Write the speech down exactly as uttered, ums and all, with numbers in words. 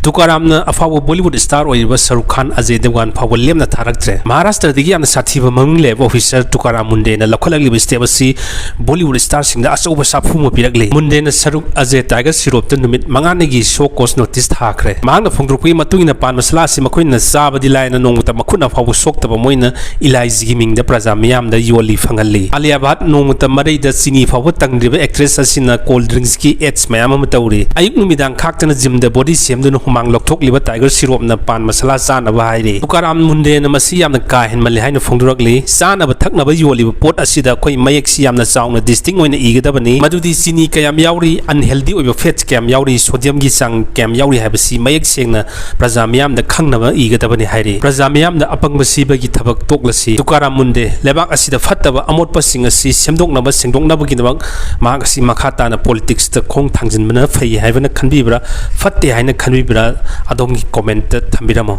ꯇꯨꯀꯥꯔꯥꯝꯅ ꯑꯐꯥꯎꯕ Bollywood star ꯑꯣꯏꯔꯤꯕ ꯁꯔꯨꯛ ꯈꯥꯟ, ꯑꯖꯦ ꯗꯦꯋꯥꯟ ꯐꯥꯎꯕ ꯂꯦꯝꯅ ꯊꯥꯔꯛꯇ꯭ꯔꯦ꯫ ꯃꯍꯥꯔꯥꯁꯇ꯭ꯔꯗꯒꯤ ꯌꯥꯝꯅ ꯁꯥꯊꯤꯕ ꯃꯃꯤꯡ ꯂꯩꯔꯕ ꯑꯣꯐꯤꯁꯔ ꯇꯨꯀꯥꯔꯥꯝ ꯃꯨꯟꯗꯦꯅ ꯂꯧꯈꯠꯂꯛꯂꯤꯕ ꯁ꯭ꯇꯦꯞ ꯑꯁꯤ ꯕꯣꯂꯤꯋꯨꯗ ꯁ꯭ꯇꯥꯔꯁꯤꯡꯗ ꯑꯆꯧꯕ ꯁꯥꯐꯨ ꯑꯃ ꯄꯤꯔꯛꯂꯤ꯫ ꯃꯨꯟꯗꯦꯅ ꯁꯔꯨꯛ ꯑꯖꯦ ꯇꯥꯏꯒꯔ ꯁꯤꯔꯣꯞꯇ ꯅꯨꯃꯤꯠ ꯃꯉꯥꯅꯤꯒꯤ ꯁꯣ ꯀꯣꯁ ꯅꯣꯇꯤꯁ ꯊꯥꯈ꯭ꯔꯦ꯫ ꯃꯍꯥꯛꯅ ꯐꯣꯡꯗꯣꯔꯛꯄꯒꯤ ꯃꯇꯨꯡ ꯏꯟꯅ, ꯄꯥꯟ ꯃꯁꯥꯂꯥ ꯑꯁꯤ ꯃꯈꯣꯏꯅ ꯆꯥꯕꯗꯤ ꯂꯥꯏꯅ ꯅꯣꯡꯃꯇ ꯃꯈꯨꯠꯅ ꯐꯥꯎꯕ ꯁꯣꯛꯇꯕ ꯃꯣꯏꯅ ꯏꯂꯥꯏꯖꯤꯒꯤ ꯃꯤꯡꯗ ꯄ꯭ꯔꯖꯥ ꯃꯤꯌꯥꯝꯗ ꯌꯣꯜꯂꯤ ꯐꯪꯍꯜꯂꯤ꯫ ꯑꯂꯤꯌꯥ ꯚꯥꯠ ꯅꯣꯡꯃꯇ ꯃꯔꯩꯗ ꯆꯤꯅꯤ ꯐꯥꯎꯕ ꯇꯪꯗ꯭ꯔꯤꯕ ꯑꯦꯛꯇ꯭ꯔꯦꯁ ꯑꯁꯤꯅ ꯀꯣꯜ ꯗ꯭ꯔꯤꯡꯛꯁꯀꯤ ꯑꯦꯗꯁ ꯃꯌꯥꯝ ꯑꯃ ꯇꯧꯔꯤ꯫ ꯑꯌꯨꯛ ꯅꯨꯃꯤꯗꯥꯡ ꯈꯥꯛꯇꯅ ꯖꯤꯝꯗ ꯕꯣꯗꯤ ꯁꯦꯝꯗꯨꯅ ꯍꯨꯃꯥꯡ ꯂꯧꯊꯣꯛꯂꯤꯕ ꯇꯥꯏꯒꯔ ꯁꯤꯔꯣꯞꯅ ꯄꯥꯟ ꯃꯁꯥꯂꯥ ꯆꯥꯅꯕ ꯍꯥꯏꯔꯤ꯫ ꯇꯨꯀꯥꯔꯥꯝ ꯃꯨꯟꯗꯦꯅ ꯃꯁꯤ ꯌꯥꯝꯅ ꯀꯥ ꯍꯦꯟꯃꯜꯂꯤ ꯍꯥꯏꯅ ꯐꯣꯡꯗꯣꯔꯛꯂꯤ꯫ ꯆꯥꯅꯕ ꯊꯛꯅꯕ ꯌꯣꯜꯂꯤꯕ ꯄꯣꯠ ꯑꯁꯤꯗ ꯑꯩꯈꯣꯏ ꯃꯌꯦꯛꯁꯤ ꯌꯥꯝꯅ ꯆꯥꯎꯅ ꯗꯤꯁꯇꯤꯡ ꯑꯣꯏꯅ ꯏꯒꯗꯕꯅꯤ꯫ ꯃꯗꯨꯗꯤ ꯆꯤꯅꯤ ꯀꯌꯥꯝ ꯌꯥꯎꯔꯤ, ꯑꯟꯍꯦꯜꯗꯤ ꯑꯣꯏꯕ ꯐꯦꯠꯁ ꯀꯌꯥꯝ ꯌꯥꯎꯔꯤ, ꯁꯣꯗꯤꯌꯝꯒꯤ ꯆꯥꯡ ꯀꯌꯥꯝ ꯌꯥꯎꯔꯤ ꯍꯥꯏꯕꯁꯤ ꯃꯌꯦꯛ ꯁꯦꯡꯅ ꯄ꯭ꯔꯖꯥ ꯃꯤꯌꯥꯝꯗ ꯈꯪꯅꯕ ꯏꯒꯗꯕꯅꯤ ꯍꯥꯏꯔꯤ꯫ ꯄ꯭ꯔꯖꯥ ꯃꯤꯌꯥꯝꯗ ꯑꯄꯪꯕ ꯁꯤꯕꯒꯤ ꯊꯕꯛ ꯇꯣꯛꯂꯁꯤ꯫ ꯇꯨꯀꯥꯔꯥꯝ ꯃꯨꯟꯗꯦ ꯂꯩꯕꯥꯛ ꯑꯁꯤꯗ ꯐꯠꯇꯕ ꯑꯃꯣꯠꯄꯁꯤꯡ ꯑꯁꯤ ꯁꯦꯝꯗꯣꯛꯅꯕ, ꯁꯦꯡꯗꯣꯛꯅꯕꯒꯤꯗꯃꯛ ꯃꯍꯥꯛ ꯑꯁꯤ ꯃꯈꯥ ꯇꯥꯅ ꯄꯣꯂꯤꯇꯤꯛꯁꯇ ꯈꯣꯡ ꯊꯥꯡꯖꯤꯟꯕꯅ ꯐꯩ ꯍꯥꯏꯕꯅ ꯈꯟꯕꯤꯕ꯭ꯔꯥ, ꯐꯠꯇꯦ ꯍꯥꯏꯅ ꯈꯟꯕꯤꯕ꯭ꯔꯥ? ꯑꯗꯣꯝꯒꯤ ꯀꯣꯃꯦꯟꯠꯇ ꯊꯝꯕꯤꯔꯝꯃꯣ꯫